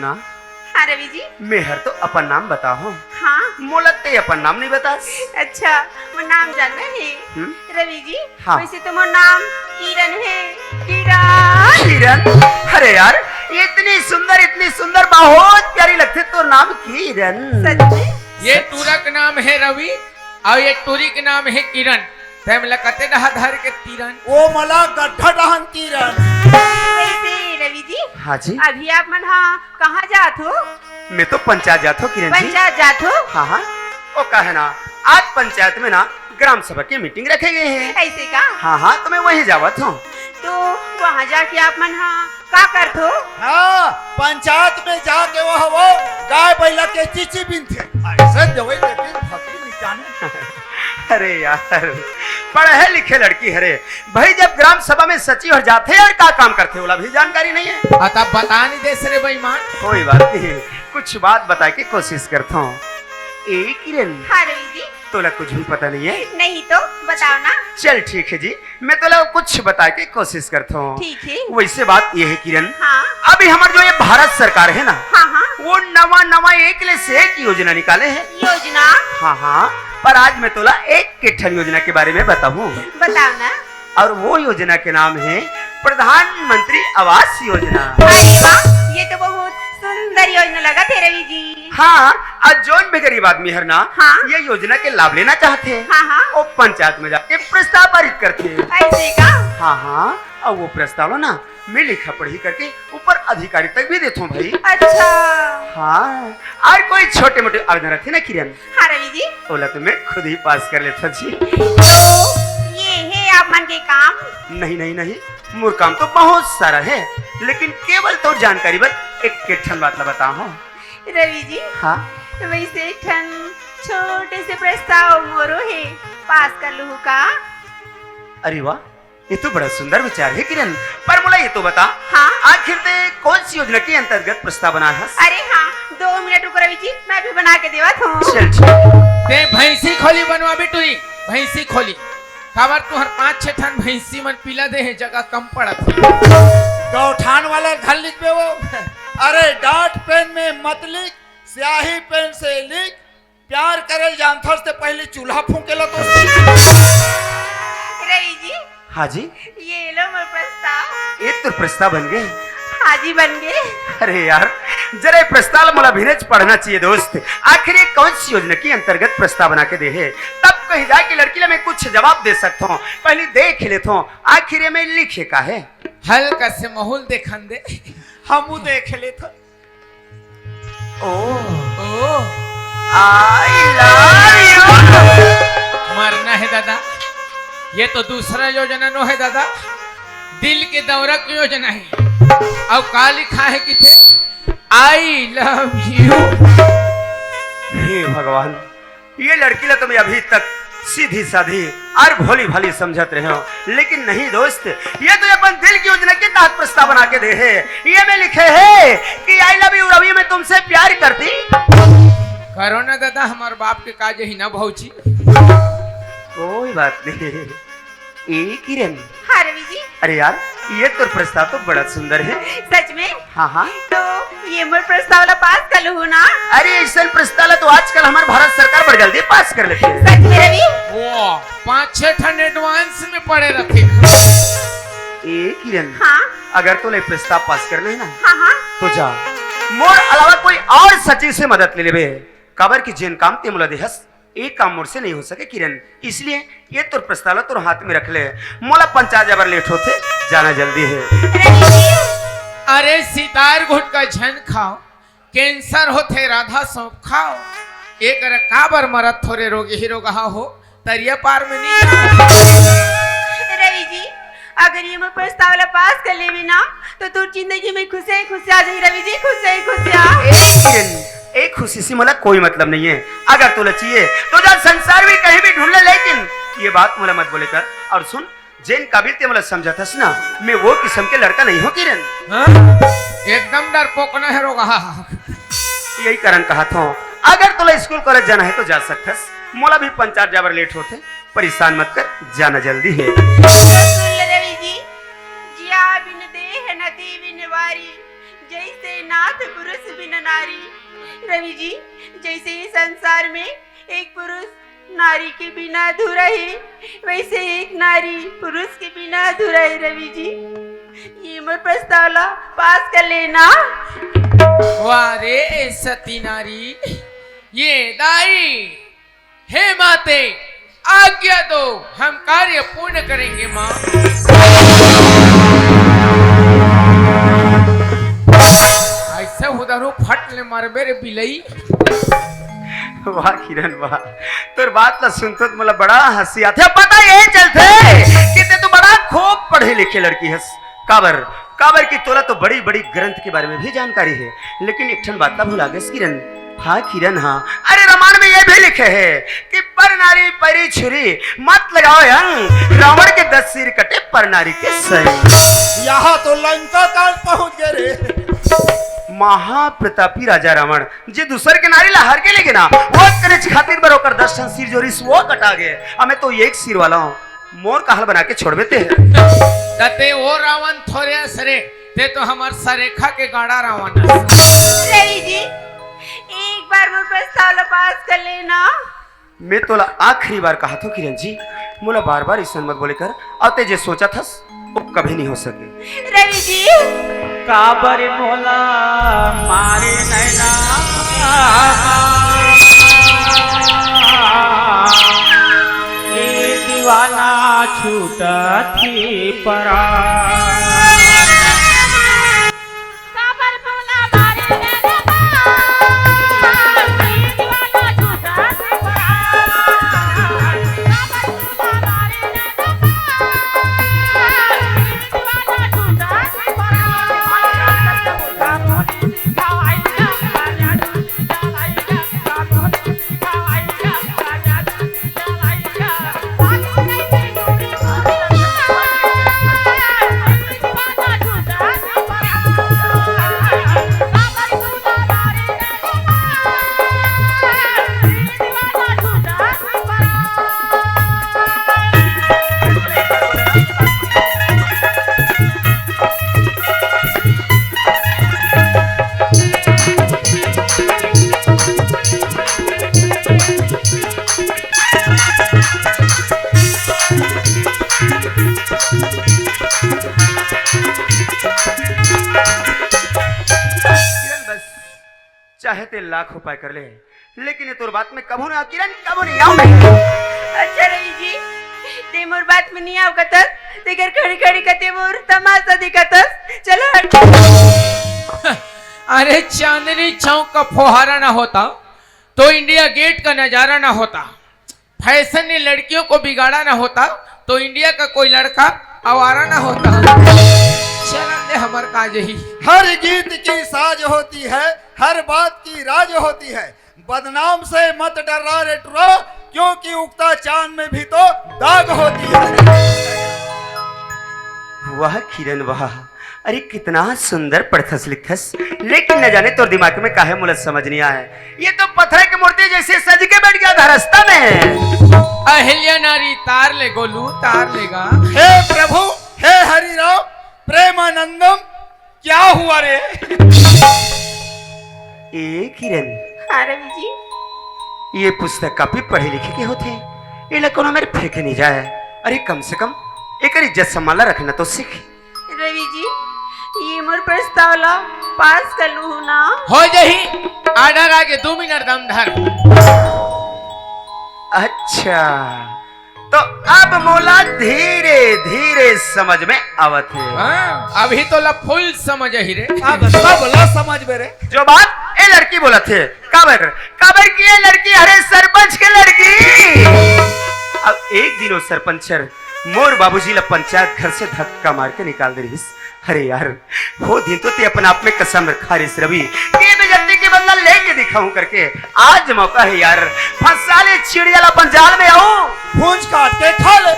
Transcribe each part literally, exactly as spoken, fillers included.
हाँ रवि जी। मैं हर तो अपन नाम बताहूँ। हाँ। मोला ते अपन नाम नहीं बतास। अच्छा, मोर नाम जानना हे। हम्म? रवि जी, हाँ। वैसे तो मोर नाम किरण हे। किरण। किरण? अरे यार, इतनी सुंदर, इतनी सुंदर, बहुत प्यारी लगथे तोर नाम किरण। सच में? ये टूरा के नाम हे रवि, अउ ये टूरी के नाम हे किरण। तैं मोला कते डहा धर के तीरन? ओ मोला गड्ढा डहन तीरन। वैसे रवि जी, हाँ जी। अभी आप मन हा कहाँ जात हो? मैं तो पंचायत जात हो किरण जी। पंचायत जात हो? हाँ, हाँ। ओ का हे ना, आज पंचायत में ना ग्राम सभा की मीटिंग रखे गए हे। ऐसे का? हाँ, हाँ, तो मैं वहीं जावत हूँ। तो वहाँ जाके आप मन हा का करथो? हाँ, पंचायत में जाके वो, वो गाय बैला के चीची बिनथे। ऐसे देवई देती भक्ति निचाने। अरे यार, पढ़े लिखे लड़की हरे भाई, जब ग्राम सभा में सचिव हर जाथे यार, का काम करथे, ओला भी जानकारी नहीं है। आ, तब बता नहीं देस रे बेईमान। कोई बात नहीं, कुछ बात बताए के कोशिश करता हूँ। ए किरण, हाँ रवि जी। तोला कुछ भी पता नहीं है? नहीं तो बताओ ना। चल ठीक है जी, मैं तोला कुछ बताए के कोशिश करता हूँ। ठीक है। वैसे बात ये है किरण, हाँ। अभी हमर जो ये भारत सरकार है ना, हाँ, हाँ। वो नवा नवा एक ले से एक योजना निकाले है। योजना? हाँ, हाँ, पर आज मैं तोला एक के ठन योजना के बारे में बताऊँ। बताओ ना। और वो योजना के नाम है प्रधानमंत्री आवास योजना। अरे वाह, ये तो बहुत सुंदर योजना लगथे रवि जी। हाँ, अउ जोन भी गरीब आदमी हर ना, हाँ। ये योजना के लाभ लेना चाहथे, हाँ, हाँ। वो पंचायत में जाके प्रस्ताव पारित करथे। ऐसे का? हाँ, हाँ, अउ वो प्रस्ताव ला ना मैं लिखा पढ़ी करके ऊपर अधिकारी तक भी देथों भाई। अच्छा। हाँ, अउ कोई छोटे मोटे आवेदन रथे ना किरण, हाँ रवि जी। ओला तो मैं खुद ही पास कर लेथों जी। तो ये हे आप मन के काम? नहीं, नहीं, नहीं, मोर काम तो बहुत सारा है, लेकिन केवल तोर जानकारी बर एक के ठन बात ला बताहूँ। रवि जी, हाँ? वैसे एक ठन छोटे से प्रस्ताव मोरो हे, पास कर लूहू का? अरे वाह, ये तो बड़ा सुंदर विचार है किरण, पर मोला ये तो बता, हाँ? आखिर ते कौन सी योजना के अंतर्गत प्रस्ताव बनाए हस? अरे हाँ, दो मिनट रुको रवि जी, मैं भी बना के देवत हूँ। चल ठीक। ते भैंसी खोली बनवा बिटुई, भैंसी खोली। काबर तुहर पांच छह ठन भैंसी मन पीला दे हे, जगह कम पड़त हे। गौठान वाला घर लिखबे वो। अरे डॉट पेन में मत लिख, स्याही पेन से लिख। प्यार करे ल जानथस ते पहली चूल्हा फूंके ला तो सीख। रवि जी। हाँ जी। ये लो मोर प्रस्ताव। ये तो प्रस्ताव बन गए। हाँ जी, बन गए। अरे यार, जरा ये प्रस्ताव मोला अभिनेच पढ़ना चाहिए दोस्त। आखिर ये कौन सी योजना के अंतर्गत प्रस्ताव बना के दे हे, तब कहीं जाके लड़की ला मैं कुछ जवाब दे सकता हूँ। पहले देख लेता हूँ, आखिर ये में लिखे का है। हल्का से माहौल देखन दे। हमू देख लेथन। ओ, ओ। I love you। मरना है दादा, ये तो दूसरा योजना नो है दादा, दिल के दौरा की योजना है। अउ का लिखा है किथे? I love you। हे भगवान, ये लड़की ला तो मैं अभी तक सीधी साधी अउ भोली भाली समझत रहे हूँ, लेकिन नहीं दोस्त, ये तो अपन दिल की योजना के तहत प्रस्ताव बना के दे हे। ये में लिखे हे कि I love you रवि, मैं तुमसे प्यार करती। करो ना दादा, हमार बाप के काज ही ना भौजी। कोई बात नहीं। ए किरण। हाँ रवि जी। अरे यार, ये तो प्रस्ताव तो बड़ा सुंदर है। सच में? हाँ, हाँ। तो ये मोर प्रस्ताव ला पास कर लूहू ना? अरे, ऐसन प्रस्ताव ला तो आजकल हमार भारत सरकार बड़ जल्दी पास कर लेथे। सच में रवि? वो पाँच छह ठन advance में पड़े रथे। ए किरण, हाँ? अगर तोला प्रस्ताव पास करना है ना, हाँ, हाँ। तो जा, मोर अलावा कोई अउ सचिव से मदद ले लेबे। काबर कि जेन काम ते मोला देहस, एक काम मोर से नहीं हो सके किरण, इसलिए ये तोर प्रस्ताव ला तोर हाथ में रख ले। मोला पंचायत जाबर लेट होथे, जाना जल्दी है। अरे सितार गुटका झन खाओ, कैंसर होथे राधा सौंफ खाओ। एकर काबर मरत थोरे रोगही रोगहा हो, तरिया पार में नहीं जाओ। रवि जी, अगर ये मोर प्रस्ताव ला पास कर लेबे ना, तो तोर जिंदगी में खुशियां ही खुशियां आ जाही रवि जी, खुशियां ही खुशियां। ए किरण, ए खुशी से मोला कोई मतलब नहीं है। अगर तोला चाहिए तो जा संसार में कहीं भी ढूंढ ले, लेकिन ये बात मोला मत बोले कर। अउ सुन, जेन काबिल ते मोला समझथस ना, मैं वो किस्म के लड़का नहीं हूँ किरण। हाँ? एकदम डरपोक ना है रोगहा। यही कारण कहत हूँ, अगर तोला स्कूल कॉलेज जाना है तो जा सकथस, मोला भी पंचायत जाबर लेट होथे। परेशान मत कर, जाना जल्दी है। सुन ले रवि जी, जिया बिन देह नदी बिन वारी, जैसे नाथ पुरुष बिन नारी। रवि जी, जैसे ये संसार में एक पुरुष नारी के बिना अधूरा है, वैसे एक नारी पुरुष के बिना अधूरा है। रवि जी, ये मोर प्रस्ताव ला पास कर लेना। वाह रे सती नारी, ये दाई, हे माते, आज्ञा दो, हम कार्य पूर्ण करेंगे माँ। ऐसे उधर फट ले मार मेरे बिलई। वाह किरण वाह, तोर बात ला सुनथों त मोला बड़ा हंसी आथे। पता ये चलथे कि ते तो बड़ा खूब पढ़े लिखे लड़की हस। काबर, काबर कि तोला तो बड़ी बड़ी ग्रंथ के बारे में भी जानकारी है, लेकिन एक ठन बात ला भुला गेस किरण। हाँ किरण हाँ, अरे रामायण में ये भी लिखे है कि पर नारी परी छुरी, मत लगाओ अंग, रावण के दस सिर कटे पर नारी के संग। यहाँ तो लंका कांड पहुंच गए रे। महाप्रतापी राजा रावण जे दूसर के नारी ला हर के लेगे ना, वो करे खातिर बर ओकर दस ठन सिर जो रिस वो कटा गे। अब मैं तो एक सिर वाला हूँ, मोर काहल बना के छोड़बे ते। त ते वो रावण थोरे अस रे, ते तो हमर सरेखा के गाड़ा रावण अस। रवि जी, एक बार मोर प्रस्ताव ला पास कर लेना। मैं तोला आखिरी बार कहा थो किरण जी, मोला बार बार इसन मत बोले कर। अब ते जे सोचा थस वो कभी नहीं हो सके। रवि जी। काबर मोला मारे नैना, ए दीवाना छूटत ही परान। किरण, बस, चाहे ते लाख उपाय कर ले, लेकिन ये तोर बात में कभू ना, किरण, कभू नहीं आऊं मैं। अच्छा रवि जी, ते मोर बात में नहीं आव कथस, तेकर खड़ी खड़ी कते मोर तमाशा दिखथस। चलो हट। अरे, चांदनी चौक का फुहारा ना होता तो इंडिया गेट का नजारा ना होता। फैशन ने लड़कियों को बिगाड़ा ना होता तो इंडिया का कोई लड़का आवारा ना होता। चलन दे हमर काज ही। हर गीत की साज होती है, हर बात की राज होती है। बदनाम से मत डर्रा रे टुरा, क्योंकि उगता चांद में भी तो दाग होती है। वाह किरण वाह, अरे कितना सुंदर पढ़थस लिखथस, लेकिन न जाने तोर दिमाग में काहे मोला समझ नहीं आए। ये तो पत्थर की मूर्ति जैसे सज के बैठ गया था रास्ता में। अहिल्या नारी तार ले गोलू, तार लेगा। हे प्रभु, हे हरि राम, प्रेमानंदम, क्या हुआ रे? ए किरण। हाँ रवि जी। ये पुस्तक कापी पढ़े लिखे के होथे, एला कोनो मेर फेंके नहीं जाए। अरे कम से कम एकर इज्जत सम्मान ला रखना तो सीख। रवि जी, ये मोर प्रस्ताव ला पास कर लूहू ना। हो जाही, order आगे, दो मिनट दम धर। अच्छा, तो अब मोला धीरे धीरे समझ में आवत हे। हाँ, अभी तो ला फुल समझ ही रे। अब सब ला समझ में रे। जो बात ए लड़की बोलत हे, काबर, काबर कि ये लड़की हरे सरपंच के लड़की। अब एक दिन वो सरपंच हर मोर बाबूजी ला पंचायत घर से धक्का मार के निकाल दे रहिस। अरे यार, वो दिन तो ते अपन आप में कसम रखा रिस रवि, कि बेइज्जती के बदला लेके दिखाऊं करके। आज मौका है यार, फंसा ले चिड़िया ला अपन जाल में, आऊ भूंज काट के खा ले।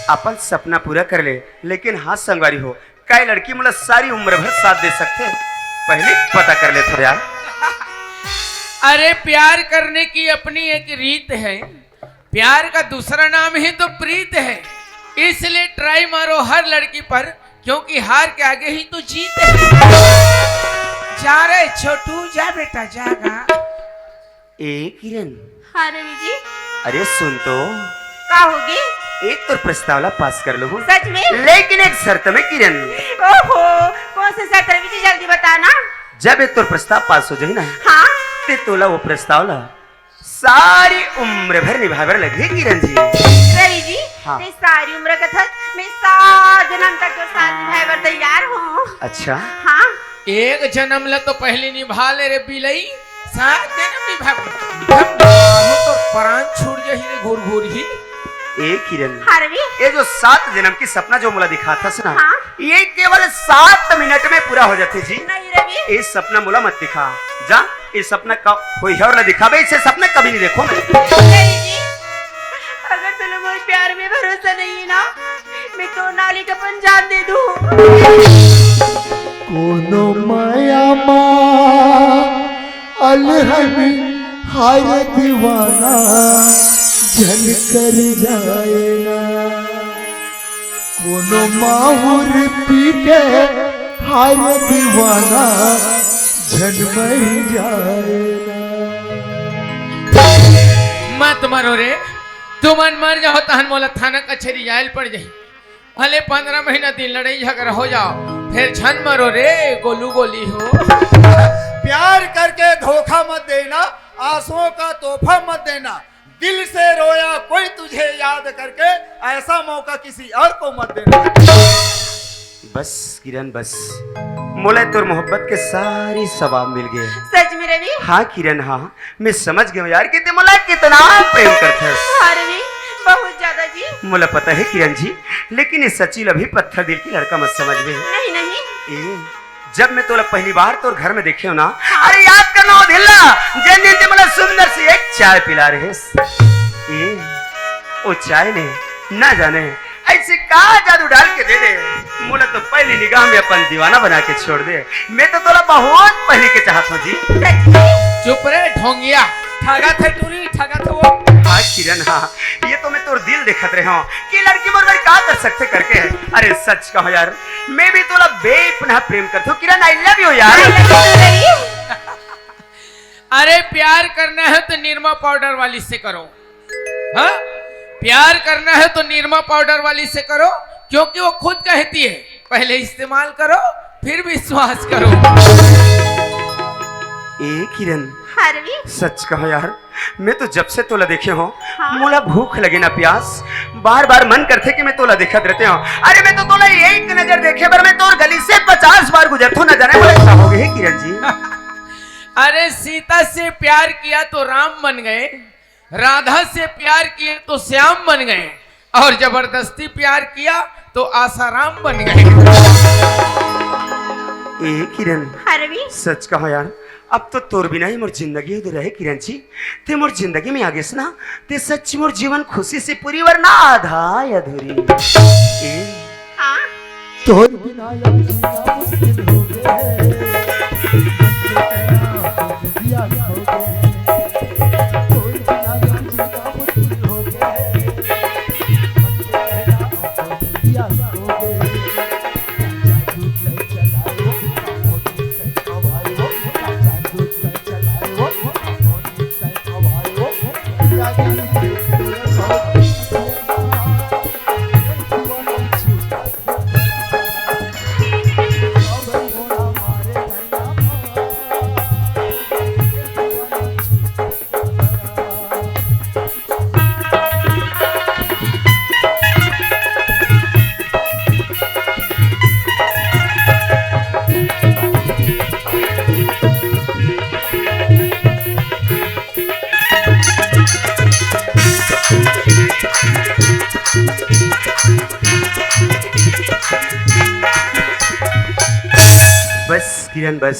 अपन सपना पूरा कर ले, लेकिन हाँ संगवारी हो, का ये लड़की मोला सारी उम्र भर साथ दे सकथे? पहले पता कर ले थोड़ा यार। अरे प्यार करने की अपनी एक रीत है, प्यार का दूसरा नाम ही तो प्रीत है, इसलिए try मारो हर लड़की पर, क्योंकि हार के आगे ही तो जीत है। जा रे छोटू, जा बेटा, जा गा। ए किरण। हाँ रवि जी। अरे सुन तो। का होगे? एक तोर प्रस्ताव ला पास कर लूँ। सच में? लेकिन एक शर्त में किरण। ओहो, कौन सा शर्त रवि जी, जल्दी बता ना। जब एक तोर प्रस्ताव पास हो जाही ना, हाँ। ते तोला वो प्रस्ताव ला सारी उम्र भर निभाए बर लगही किरण जी। रवि जी, हाँ। ते सारी उम्र कथस, मैं सात जन्म तक तोर साथ निभाए बर तैयार हूँ। अच्छा। हाँ। एक जन्म ला तो पहली निभा ले रे बिलई, सात जन्म निभा। हम तो प्राण छूट जाही रे घुरघुरही। ए किरण, हाँ रवि। ये जो सात जन्म के सपना जो मोला दिखाथस ना, हाँ। ये केवल सात मिनट में पूरा हो जाथे जी। नहीं रवि। ये सपना मोला मत दिखा, जा। ये सपना का कोई और ला दिखाबे, ऐसे सपना कभी नहीं देखो मैं। नहीं जी, अगर तुला मोर प्यार में भरोसा नहीं है ना, मैं तो नाली का अपन जान दे दूँ। कोनो माया मा अलहन हाय दीवाना, झन कर जाए ना। कोनो माहुर पी के हाय दीवाना, झन मर जाए ना। मत मरो रे, तुमन मर जाओ तहन मोला थाना कचहरी जायल पड़ जाही। भले पंद्रह महीना दिन लड़ाई झगड़ा हो जाओ, फिर झन मरो रे गोलू गोली हो। प्यार करके धोखा मत देना, आंसुओं का तोहफा मत देना, दिल से रोया कोई तुझे याद करके, ऐसा मौका किसी और को मत देना। बस किरण बस, मोला तोर मोहब्बत के सारी सवाब मिल गए। सच में रवि? हाँ किरण हाँ, मैं समझ गया हूँ यार कि ते मोला कितना प्रेम करथस। हाँ रवि, बहुत ज्यादा जी। मोला पता है किरण जी, लेकिन इस सच्ची लभी पत्थर दिल की लड़का मत समझ में। नहीं नहीं। ए, जब मैं तोला पहली बार तोर घर में देखे हो ना, हाँ। अरे याद करना वो धिल्ला, जेन दिन ते मोला सुंदर सी एक चाय पिला रहे। ए, वो चाय ने ना जाने ऐसे का जादू डाल के दे दे, मोला तो पहली निगाह में अपन दीवाना बना के छोड़ दे। मैं तो तोला बहुत पहली के चाहत हूँ जी। चुप रे ढोंगिया, ठगा थे टूरी, ठगा थे वो। हाँ किरण हाँ, ये तो मैं तोर दिल देखत रहे हूँ कि लड़की मोर बर का कर सकथे करके। अरे सच कहो यार, मैं भी तोला बेपनाह प्रेम करत हूँ किरण, I love you यार। अरे प्यार करना है तो निरमा पाउडर वाली से करो। हाँ? प्यार करना है तो निरमा पाउडर वाली से करो, क्योंकि वो खुद कहती है, पहले इस्तेमाल करो, फिर विश्वास करो। ए किरण, हाँ रवि। सच कहो यार, मैं तो जब से तोला देखे हो, हाँ। मोला भूख लगे ना प्यास, बार बार मन करथे कि मैं तोला देखत रहते हो। अरे मैं तो तोला एक नजर देखे बर मैं तोर गली से पचास बार गुजरत हूँ, ना जाने मोला का हो गए किरण जी। अरे सीता से प्यार किया तो राम बन गए, राधा से प्यार किए तो श्याम बन गए, और जबरदस्ती प्यार किया तो आसाराम बन गए। ए किरण, हाँ रवि। सच कहा यार, अब तो तोर बिना ही मोर जिंदगी अधूरा है किरण जी। ते मोर जिंदगी में आ गेस ना, ते सच मोर जीवन खुशी से पूरी, वरना आधा अधूरी। ए, हाँ। तोर बिना अब जीना मुश्किल हो गया है। बस किरण, बस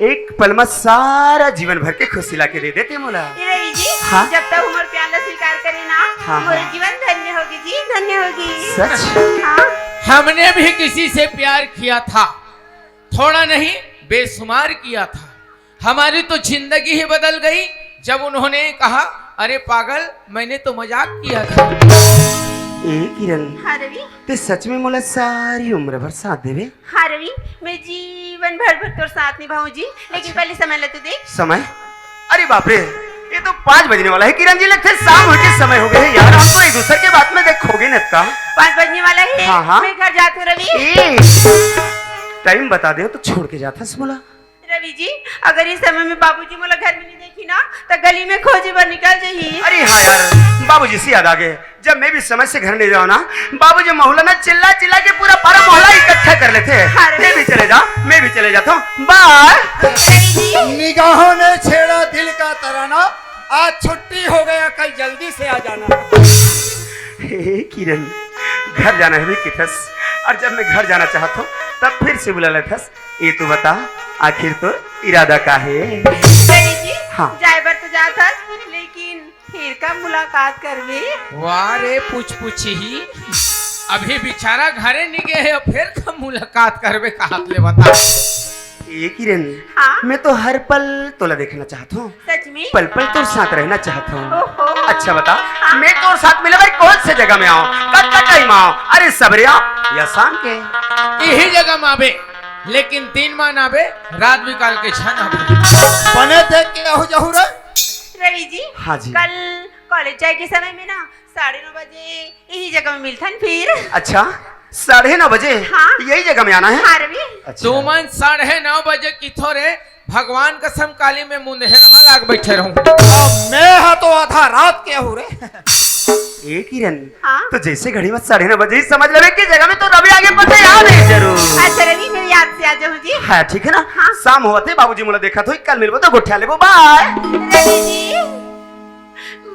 एक पल में सारा जीवन भर के खुशी ला के दे देते मोला। ए रवि जी, हाँ? जब तक उमर प्यार ला स्वीकार करे ना, हाँ, मोर हाँ। जीवन धन्य होगी जी, धन्य होगी। सच? हाँ। हमने भी किसी से प्यार किया था, थोड़ा नहीं, बेशुमार किया था। हमारी तो जिंदगी ही बदल गई जब उन्होंने कहा, "अरे पागल, मैंने तो मजाक किया था।" ए किरण, हाँ रवि। ते सच में मोला सारी उम्र भर साथ देबे? हाँ रवि, मैं जीवन भर भर तोर साथ निभाहूँ जी, लेकिन अच्छा। पहले समय ला तो देख। समय? अरे बाप रे, ये तो पाँच बजने वाला है किरण जी, लगथे शाम होके समय हो गए है यार, हम तो एक दूसरे के बात में देख खो गए न का। पाँच बजने वाला है, हाँ, हाँ। मैं घर जाती हूँ रवि। ए, time बता दे तो छोड़ के जाथस मोला। रवि जी, अगर इस समय में बाबूजी मोला घर में नहीं देखी ना, तो गली में खोजे बर निकल जाही। अरे हाँ यार, बाबूजी से याद आ गए, जब मैं भी समय से घर नहीं जाऊँ ना, बाबूजी मोहल्ला में चिल्ला चिल्ला के पूरा पारा मोहल्ला इकट्ठा कर लेथे। अरे। मैं भी चले जा, मैं भी चले जाता हूँ, bye। रवि जी। निगाहों ने छेड़ा दिल का तराना, आज छुट्टी हो गया, कल जल्दी से आ जाना। हे किरण, घर जाना है भी किथस, और जब मैं घर जाना चाहता हूँ, तब फिर से बुला लेथस। ये तो बता, आखिर तो इरादा का है? रवि जी, हाँ। जाए बर तो जात हस, लेकिन फिर कब मुलाकात करबे? वाह रे, पूछ पूछी ही। अभी बेचारा घरे नहीं गए है, फिर कब मुलाकात करबे, कहात ले बता। ए किरण, हाँ? मैं तो हर पल तोला देखना चाहत हूँ। सच में? पल पल तोर साथ रहना चाहत हूँ। ओहो। अच्छा बता, हाँ। मैं तोर साथ मिले भाई कौन से जगह में आऊँ, कब का time आऊँ? अरे सबेरे आऊँ या शाम के? यही जगह में आबे, लेकिन दिन मा ना आबे, रात बिकाल के झन आबे। बने देख के आहू जाहू रे। रवि जी, हाँ जी। कल college जाए के समय में ना साढ़े नौ बजे यही जगह में मिलथन फिर। अच्छा, साढ़े नौ बजे हाँ। यही जगह में आना है? हाँ रवि। अच्छा। तुमन साढ़े नौ बजे किथो रे, भगवान कसम काली में मुंदहेरहा लाग बैठे रहूं। अब मैं हा तो आधा रात के आहू रे। ए किरण, हाँ? तो जैसे घड़ी में साढ़े नौ बजे ही समझ लेबे कि जगह में तो रवि आगे पहुंचे याद है जरूर। अच्छा रवि, मैं याद से आ जाऊँ जी। हाँ, ठीक है ना? हाँ। शाम होवत हे, बाबूजी मोला देखत होही, कल मिलबो तो गोठिया लेबो, bye। रवि जी,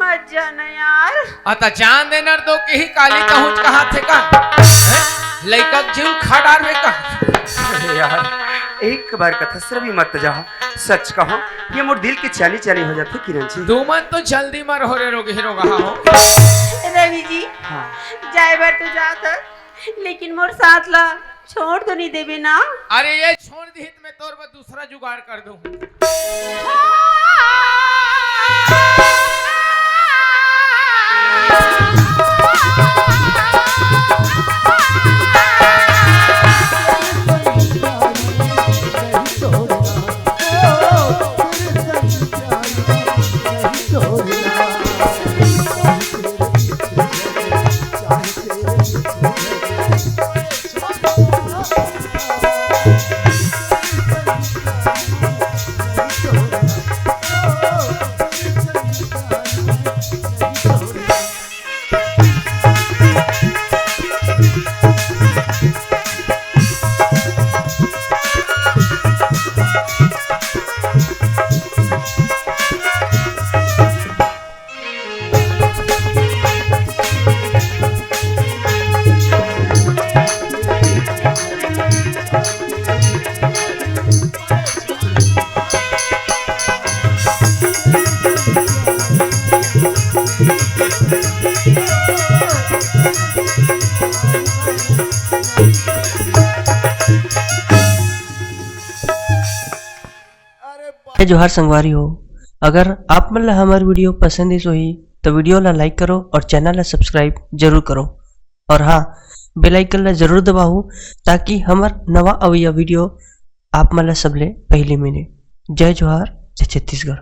मत जाना यार। अता जान देना तो कही काली कहूँच कहाथे का? हैं? लइका के जीव खा डारबे का? अरे यार, एक बार कथस रवि मत जा। सच कहो, ये मोर दिल के चानी चानी हो जाथे किरण जी। तुमन तो जल्दी मर हो रे रोगही रोगहा हो। रवि जी, हाँ। जाए बर तो जात हस, लेकिन मोर साथ ला छोड़ तो नहीं देबे ना? अरे ये छोड़ दिही त मैं तोर बर दूसरा जुगाड़ कर दूं। जय जोहार संगवारी हो, अगर आप मन ला हमर video पसंद आइस होही, तो video ला like करो और channel ला subscribe जरूर करो। और हाँ, bell icon ला जरूर दबाओ, ताकि हमर नवा अवइया video आप मन ला सबले पहली मिले। जय जोहार, जय छत्तीसगढ़।